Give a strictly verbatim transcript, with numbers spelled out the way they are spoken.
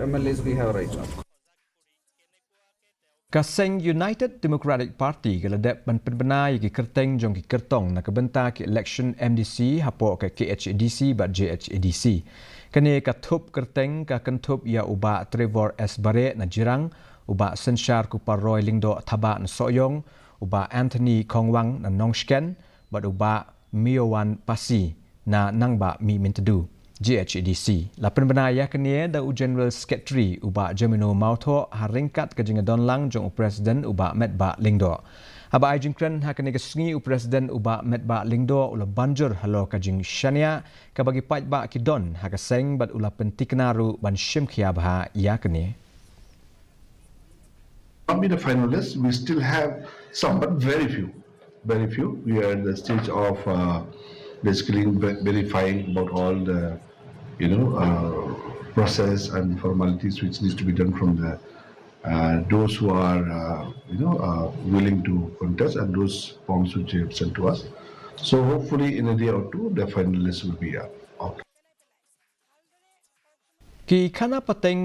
M L As we have right now. Ka seng United Democratic Party ka la dep ban pynbna ïa ki kyrteng jong ki kyrtong na ka bynta ki election M D C hapoh ka K H A D C bad J H A D C. Kane ka thup kyrteng ka kynthup ïa u Bah Trevor S Bareh na Jirang, u Bah Synshar Kupar Roy Lyngdoh Thabah na Sohiong, u Bah Anthony Khongwang na Nongshken, bad u Bah Miowan Pasi na Nangbah Mihmyntdu, J H A D C. La pynbna ïa kane da u General Secretary u Bah Jamino Mawthoh ha ryngkat ka jingdon lang jong u President u Bah Metbah Lyngdoh. Haba ai jingkren ha kane ka sngi u President u Bah Metbah Lyngdoh u la ban jur halor ka jingshaniah kaba ki paidbah ki don ha ka seng bad u la pyntikna ruh ban shim khia bha ïa kane. Not be the finalists. We still have some, but very few, very few. We are at the stage of uh, basically ve- verifying about all the, you know, uh, process and formalities which needs to be done from the uh, those who are, uh, you know, uh, willing to contest and those forms which they have sent to us. So hopefully in a day or two, the final list will be uh, out. Ki khana pateng